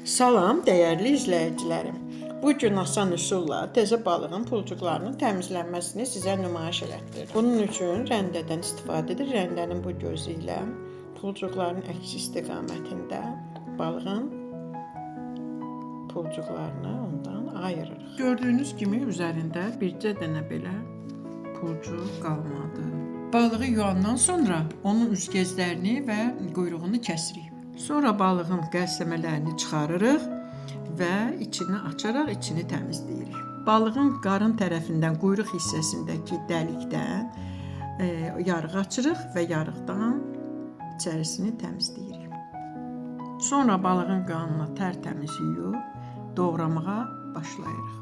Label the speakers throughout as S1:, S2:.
S1: Salam dəyərli izləyicilərim. Bu gün asan üsulla təzə balığın pulcuqlarının təmizlənməsini sizə nümayiş elətdirirəm. Bunun üçün rəndədən istifadə edirik. Rəndənin bu gözü ilə pulcuqların əks istiqamətində balığın pulcuqlarını ondan ayırırıq. Gördüyünüz kimi üzərində bircə dənə belə pulcuq qalmadı. Balığı yuyandan sonra onun üzgəclərini və quyruğunu kəsirik. Sonra balığın qəlsəmələrini çıxarırıq və içini açaraq içini təmizləyirik. Balığın qarın tərəfindən quyruq hissəsindəki dəlikdən yarıq açırıq və yarıqdan içərisini təmizləyirik. Sonra balığın qanını tərtəmiz yuyub doğramağa başlayırıq.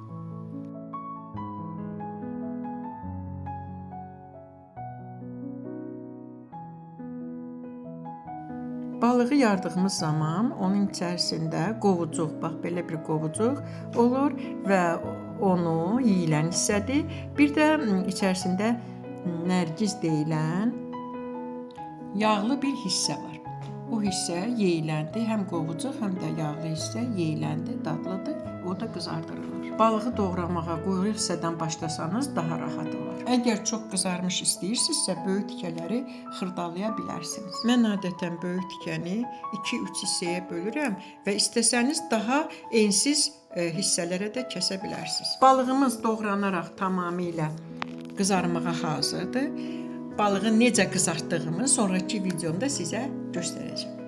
S1: Balığı yardığımız zaman onun içərisində qovucuq, bax belə bir qovucuq olur və onu yeyilən hissədir. Bir də içərisində nərgiz deyilən yağlı bir hissə var. O hissə yeyiləndir, həm qovucuq, həm də yağlı hissə yeyiləndir, dadlıdır, o da qızardırılır. Balığı doğramağa quyruq hissədən başlasanız daha rahat olar. Əgər çox qızarmış istəyirsinizsə, böyük tikələri xırdalaya bilərsiniz. Mən adətən böyük tikəni 2-3 hissəyə bölürəm və istəsəniz daha ensiz hissələrə də kəsə bilərsiniz. Balığımız doğranaraq tamamilə qızarmağa hazırdır. Balığı necə qızartdığımı sonrakı videomda sizə göstərəcəm.